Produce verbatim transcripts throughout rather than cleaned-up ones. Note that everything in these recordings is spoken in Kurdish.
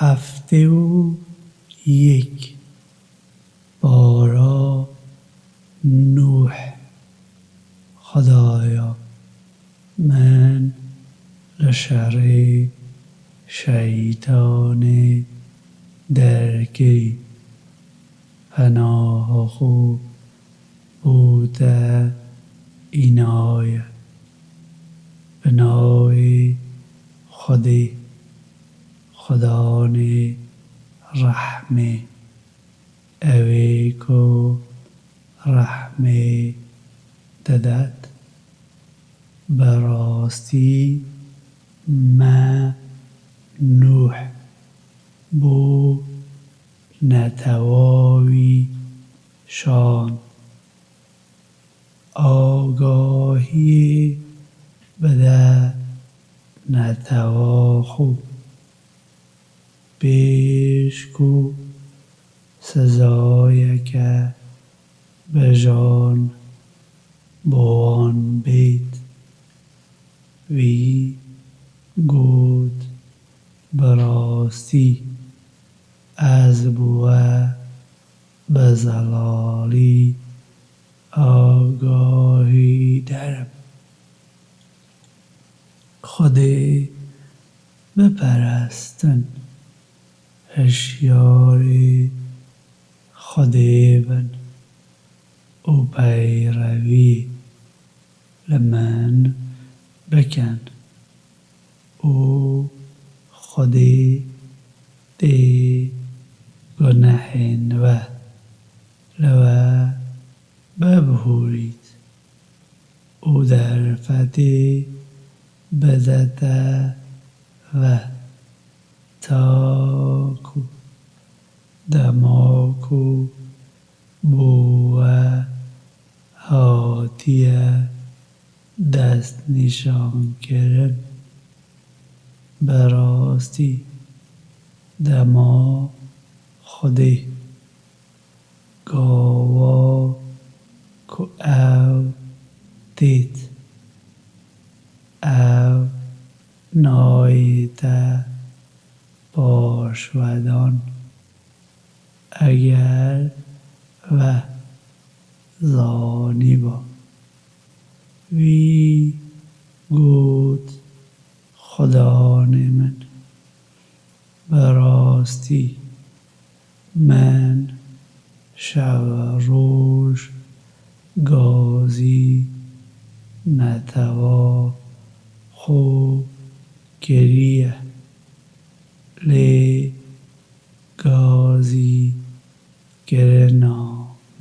Heftê û yek. Bara Nûh. Xwedaya min li şerê şeytanê derkirî, penaha xwe bo te înaye. Bi navê Xwedê, Xudanê rehmê, ew ê ku rehmê didet. Bi rastî me Nûh bo netewa wî şand. Agahiyê bide netewa xwe, pêş ku sizayeke bejan bi wan bêt. Wî got, bi rastî ez bi we bi zelalî agahî derim. Xwedê biperestin, hişyarê Xwedê bin û peyrevî li min bikin û Xwedê dê gunehên we li we bibihûrît û derfetê bidete we, ta ku dema ku bo we hatiye destnîşankirin. Bi rastî dema Xwedê gava ku ew têt, ew nayête paşvedan. Eger we zanîba, wî got, Xudanê min, bi rastî min şev roj gazî netewa xwe kiriye, lê gazî kirina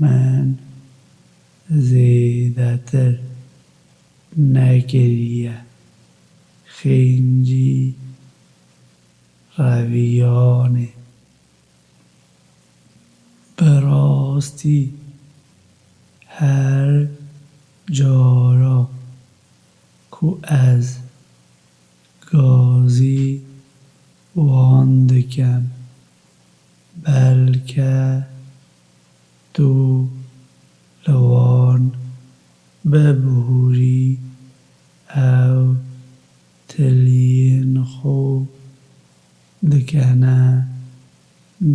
min zêdetir nekiriye, xêncî reviyanê. Bi rastî her cara ku ez gazî wan dikim, belke tu li wan bibihûrî, ew tiliyên xwe dikene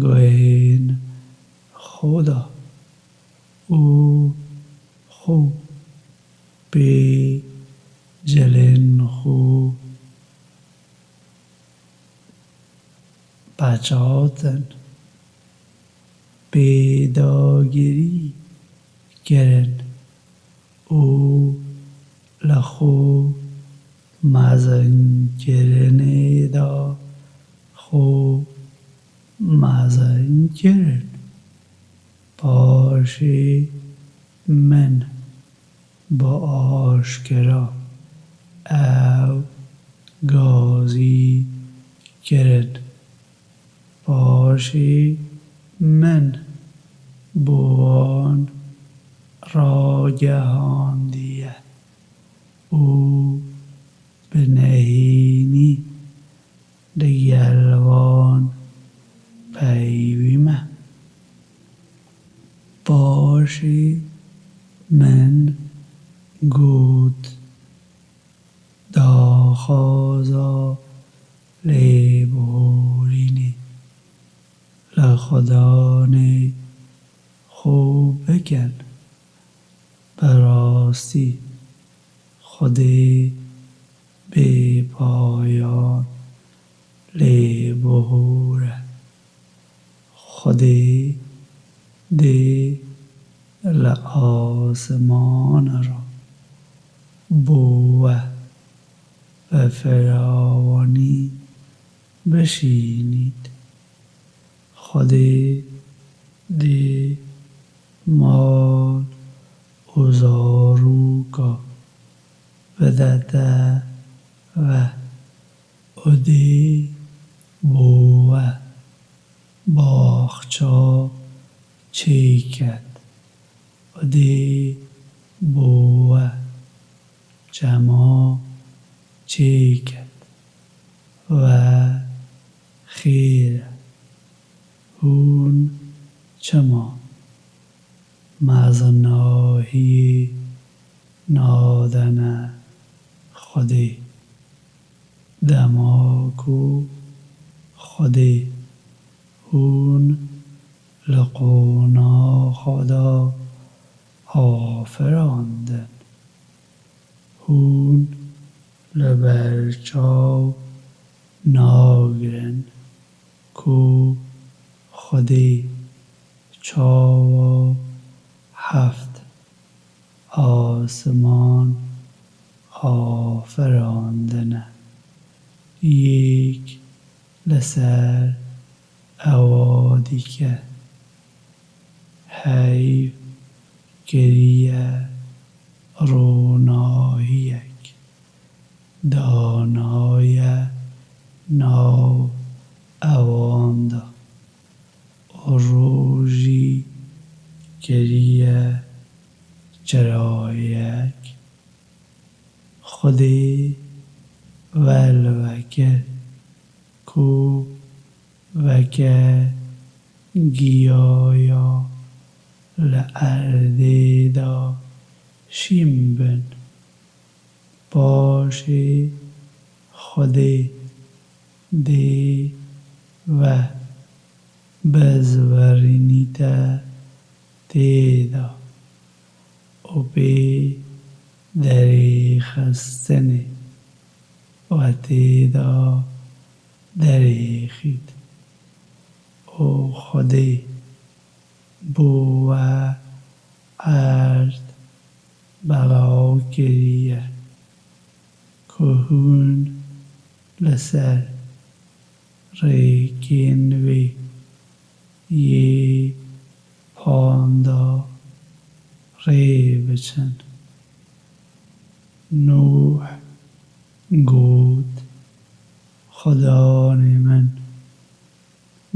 guhên xwe de û xwe pê cilên xwe peçatin, pêdagirî kirin û li xwe mezinkirinê de xwe mezin kirin. Paşê min bi aşkera ew gazî kirin. Paşê min bi wan ragihandiye û bi nehênî digel wan peywî me. Paşê min got, daxwaza lêborînê Xwedanê xwe bikin. Bi rastî Xwedê bêpayan lêbihûr e. Xwedê dê li asiman re bo we bi firawanî bişînît. Xwedê dê mal û zaroka bidete we û dê bo we baxça çêket û dê bo we çema çêket. We xêr e. Hûn çima mezinahiyê nadene Xwedê? Dema ku Xwedê hûn li qonaxa de afirandin, hûn li ber çav nagirin ku Xwedê çawa heft asiman afirandine, yek li ser ewa dike. Heyv kiriye ronahiyek, danaye nav ewan de û rojî kiriye çirayek. Xwedê welve kir ku weke giyaya li erdê de şîn bin. Paşê Xwedê dê we bizwerînîte tê de û pê derêxistinê we tê de derêxît û Xwedê bo we erd belav kiriye ku hûn li ser rêkên wê yê panda rê biçin. Nûh got, Xudanê min,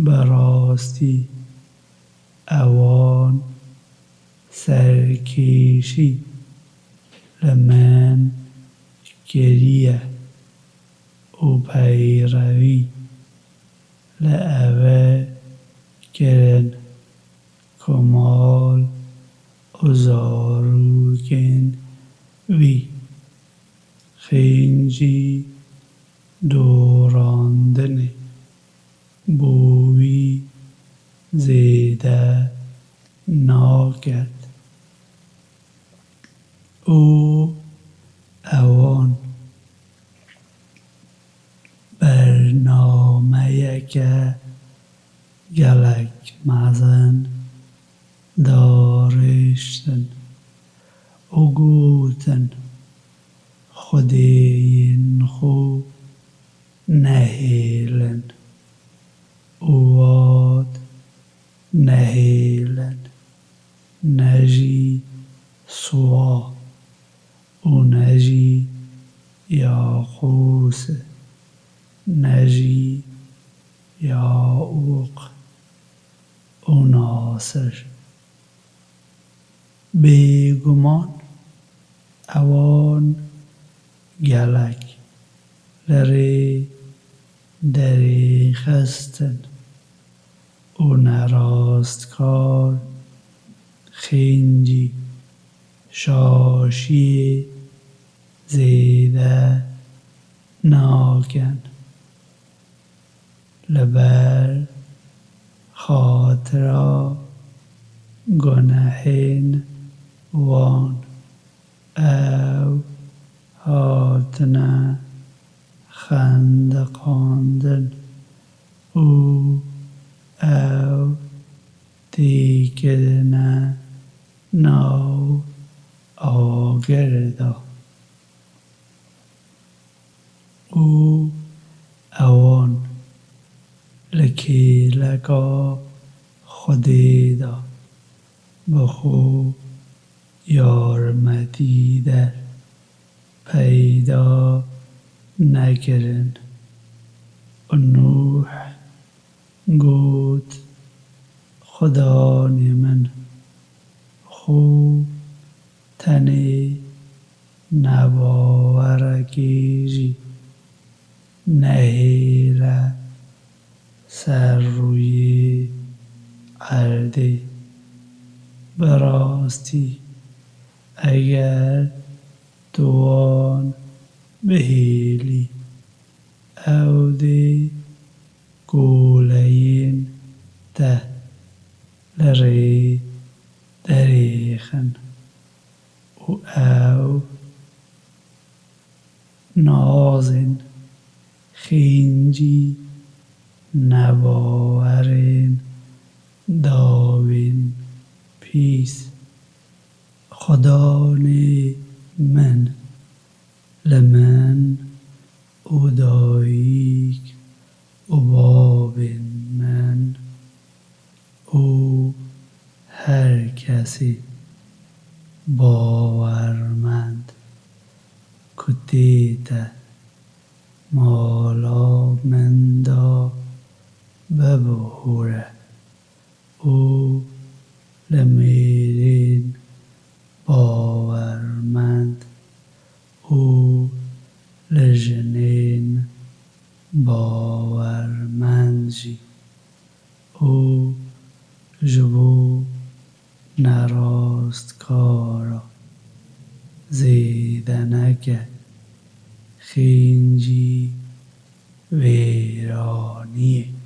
bi rastî ewan serkêşî li min kiriye û peyrevî li eve kirin ku mal û zarokên wî xêncî dorandinê bo wî zêde naket û ewan bernameyeke gelek mezin darêştin û gotin, Xwedêyên xwe nehêlin û wat nehêlin, ne jî Suwa û ne jî Yaqûs, ne jî Yaûq û Nasir. Bêguman ewan gelek li rê derêxistin û nerastkar xêncî şaşiyê zêde nakin. Li ber xatira gunehên wan. Ew hatine xendiqandin û ew têkirine nav agir de. Û ewan li kêleka Xwedê de bi xwe yarmetî der peyda nekirin. Û Nûh got, Xudanê min, xwe tenê nebawerekê jî nehêle ser rûyê erdê. Bi rastî eger tu wan bihêlî, ew dê koleyên te li rê derêxin û ew nazên xêncî nebawerên dawên pîs. Xudanê min, li min û dayik û bavên min û her kesê bawermend ku tête mala min de bibihûre û li mêrên bawermend û li jinên bawermend jî û ji bo nerastkara zêde neke xêncî wêraniyê.